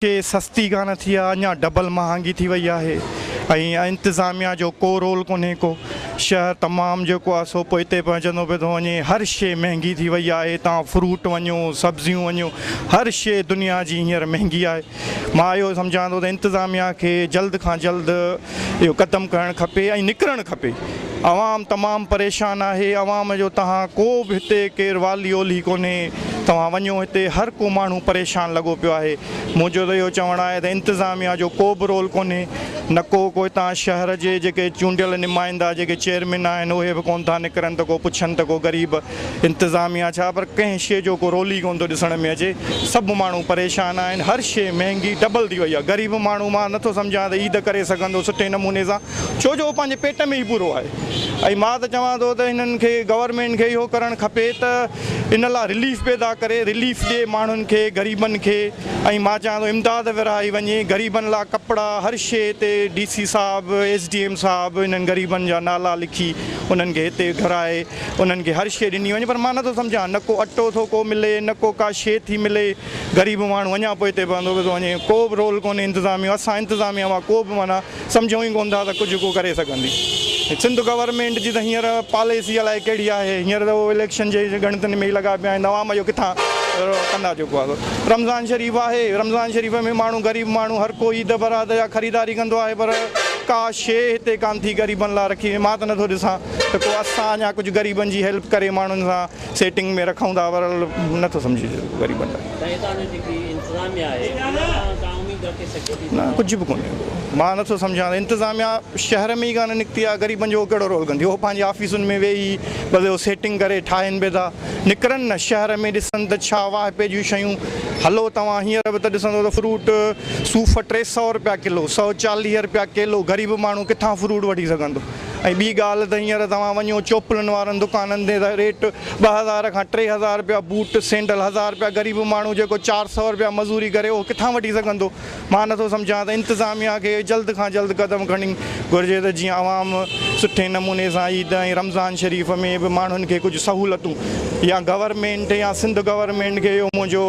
شيء سستي ڪانه ٿي آهي، اڃا ڊبل مهانگي ٿي وئي آهي ۽ انتظاميا جو ڪو رول ڪونهي ڪو. شهر تمام جيڪو آهي سو پوئتي پهچندو پيو ٿو وڃي، هر شيء مهنگي ٿي وئي آهي، توهان فروٽ وڃو، سبزيون وڃو، هر شيء دنيا جي هينئر مهنگي آهي. مان اهو سمجهان ٿو ته انتظاميا کي جلد کان جلد اهو قدم کڻڻ کپي ۽ نڪرڻ کپي. عوام تمام پريشان آهي، عوام جو توهان ڪو به هتي ڪير والي اولهي ڪونهي، توهان وڃو هتي هر ڪو ماڻهو پريشان لڳو پيو آهي. منهنجو ته اهو چوڻ آهي ته انتظاميا جو ڪو به رول ڪونهي، نه ڪو ڪو هتان شهر جي جيڪي چونڊيل نمائندا جيڪي چيئرمين آهن اهي به ڪونه ٿا نڪرن ته ڪو پڇن ته ڪو غريب انتظاميا ڇا پر ڪنهن شيء جو ڪو رول ئي ڪونه ٿو ڏسڻ ۾ اچي، سڀ ماڻهو پريشان آهن، هر شيء مهنگي ڊبل ٿي وئي آهي، غريب ماڻهو مان نٿو سمجهان ته عيد ڪري سگهندو سٺي نموني سان ڇو جو هو پنهنجي پيٽ ۾ ئي پورو آهي ۽ مان ته چوان ٿو ته هنن کي گورنمينٽ کي اهو ڪرڻ کپي ته ان لاء رليف پيدا ڪري رليف ڏي ماڻهن کي غريبن کي ۽ مان چوان ٿو امداد ورهائي وڃي غريبن لاء ڪپڙا هر شيء تي ڊي سي صاحب ايس ڊي ايم صاحب انهن غريبن جا نالا لکي انهن کي هتي گهرائي انهن کي هر شيء ڏني وڃي پر مان نٿو سمجهان نه ڪو اٽو ٿو ڪو ملي نه ڪو ڪا شيء ٿي ملي غريب ماڻهو اڃا پوئتي پوندو پيو ٿو وڃي ڪو به رول ڪونهي انتظاميا اسان انتظاميا مان ڪو به معنيٰ سمجهون ئي ڪونه ٿا ته ڪجهه ڪو ڪري سگهندي. سنڌ گورنمينٽ جي ته هينئر پاليسي الائي ڪهڙي آهي، هينئر ته اهو اليڪشن جي ڳڻتين ۾ ئي لڳا پيا آهن، عوام جو ڪٿان ڪندا جيڪو آهي سو رمضان شريف آهي، رمضان شريف ۾ ماڻهو غريب ماڻهو هر ڪو عيد برات جا خريداري ڪندو آهي پر ڪا شيء هتي ڪانه ٿي غريبن لاء رکي وڃي، مان ته نٿو ڏسان ته ڪو اسان اڃا ڪجهه غريبن جي هيلپ ڪري ماڻهن سان سيٽنگ ۾ رکون ٿا پر نٿو سمجهجي غريبن لاء. سائين هتان جو جيڪي انتظاميا آهي ان کان ڪا اميد رکي سگهجي ٿي؟ نه ڪجهه به ڪونهي مان نٿو سمجهان ته انتظاميا شهر ۾ ئي ڪانه نڪتي آهي غريبن جو ڪهڙو رول ڪندي هو پنهنجي آفيسن ۾ ويهي بس اهو سيٽنگ ڪري ٺاهين به ٿا نڪرن نه شهر ۾ ڏسن ته ڇا واهپي جون شيون هلو توهان هينئر به ته ڏسندو ته فروٽ صوف 300 رپيا ڪلو 140 رپيا ڪيلو غريب ماڻهو ڪٿان فروٽ وٺي سگهندو. ۽ ٻي ڳالهه ته هينئر توهان وڃو چوپلن وارن دڪانن تي ته ريٽ 2000 کان 3000 رپيا بوٽ سينڊل 1000 رپيا غريب ماڻهو جيڪو 400 رپيا مزوري ڪري اهو ڪٿان وٺي سگهندو مان نٿو سمجهان ته انتظاميا کي جلد کان جلد قدم کڻي گهرجي ته جيئن عوام سٺي نموني سان عيد ۽ رمضان شريف ۾ به ماڻهن کي ڪجهه سهولتون يا گورنمينٽ يا سنڌ گورنمينٽ کي اهو منهنجو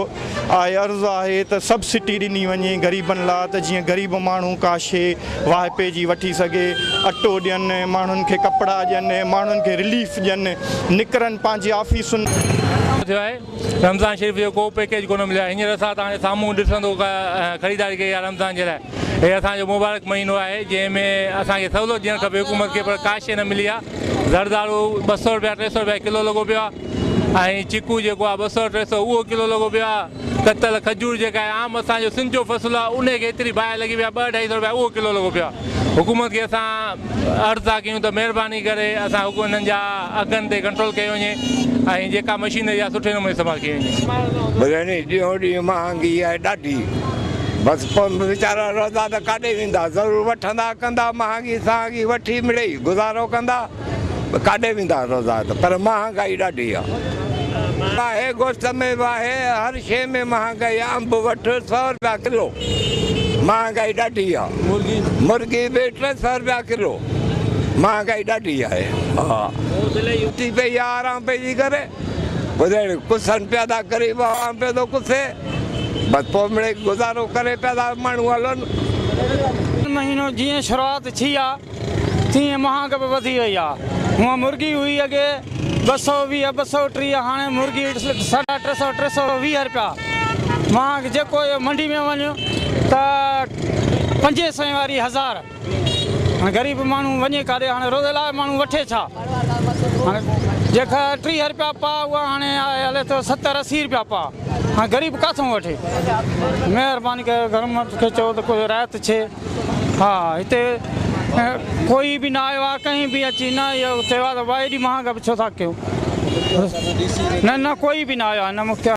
آهي عرض آهي ته سبسڊي ڏني وڃي غريبن لا ته جيئن غريب ماڻهو ڪا شي واهپي جي وٺي سگهي، اٽو ڏين، ماڻهن کي ڪپڙا ڏين، ماڻهن کي رليف ڏين، نڪرن پنهنجي آفيسن. ٿيو آهي رمضان شريف جو ڪو پيڪيج ڪونه مليو آهي هينئر اسان توهان جي سامهون ڏسندو خريداري ڪئي آهي رمضان جي لاء هي اسان جو مبارڪ مهينو آهي جنهن ۾ اسان کي سهولت ڏيڻ کپي حڪومت کي پر ڪا شي نه ملي آهي زردالو 200 رپيا 300 رپيا ڪلو لڳو پيو آهي ۽ چيڪو جيڪو آهي 200 300 اهو ڪلو لڳو پيو آهي. ڪتل کجور جيڪا آهي عام اسان جو سنڌ جو فصل آهي انهي کي ايتري باهه لڳي وئي آهي ٻه اڍائي سئو رپيا اهو ڪلو لڳو پيو آهي. حڪومت کي اسان عرض ٿا ڪيون ته مهرباني ڪري اسان انهن جا اگهن تي ڪنٽرول ڪيو وڃي ۽ جيڪا مشينري آهي سٺي نموني استعمال ڪئي وڃي. برياني ڏينهون ڏينهن مهانگي آهي ڏاڍي بس پوء ويچارا رهندا ته ڪاڏي ويندا ضرور وٺندا ڪندا مهانگي سهانگي وٺي مڙئي گذارو ڪندا. ڪاڏي ويندا روزا ته پر مهانگائي ڏاڍي آ. آهي گوشت ۾ به آهي هر شيء ۾ مهانگائي آ انب وٺ سئو رپيا ڪلو مهانگائي ڏاڍي آ مرغي به 300 رپيا ڪلو مهانگائي ڏاڍي آهي ها ٿي پئي آ آرام پئي ٿي ڪري ٻڌائڻ ڪسن پيا ٿا غريب عوام پيو ٿو ڪسي بس پوء مڙئي گذارو ڪري پيا ٿا ماڻهو هلن. مهينو جيئن شروعات ٿي آ تيئن مهانگ به وڌي وئي آ. هونء مرغي هئي اڳي 220 230 هاڻي مرغي 350 320 رپيا مهانگ جيڪو اهو منڊي ۾ وڃ ته پنجين سئين واري هزار هاڻي غريب ماڻهو وڃي ڪاڏي هاڻي روزي لاء ماڻهو وٺي ڇا هاڻي جيڪا 30 رپيا پاء اها هاڻي آهي هلي ٿو 70 80 رپيا پاء هاڻي غريب ڪاٿون وٺي مهرباني ڪري گورنمينٽ کي چئو ته ڪجهه رعايت ٿئي. ها هتي ڪوئي به نه آيو آهي ڪنهن به اچي نه اهو چيو آهي ته ڀاء ايڏي مهانگا به ڇو ٿا ڪيو نه نه ڪوئي به نه آيو آهي نه مختيار.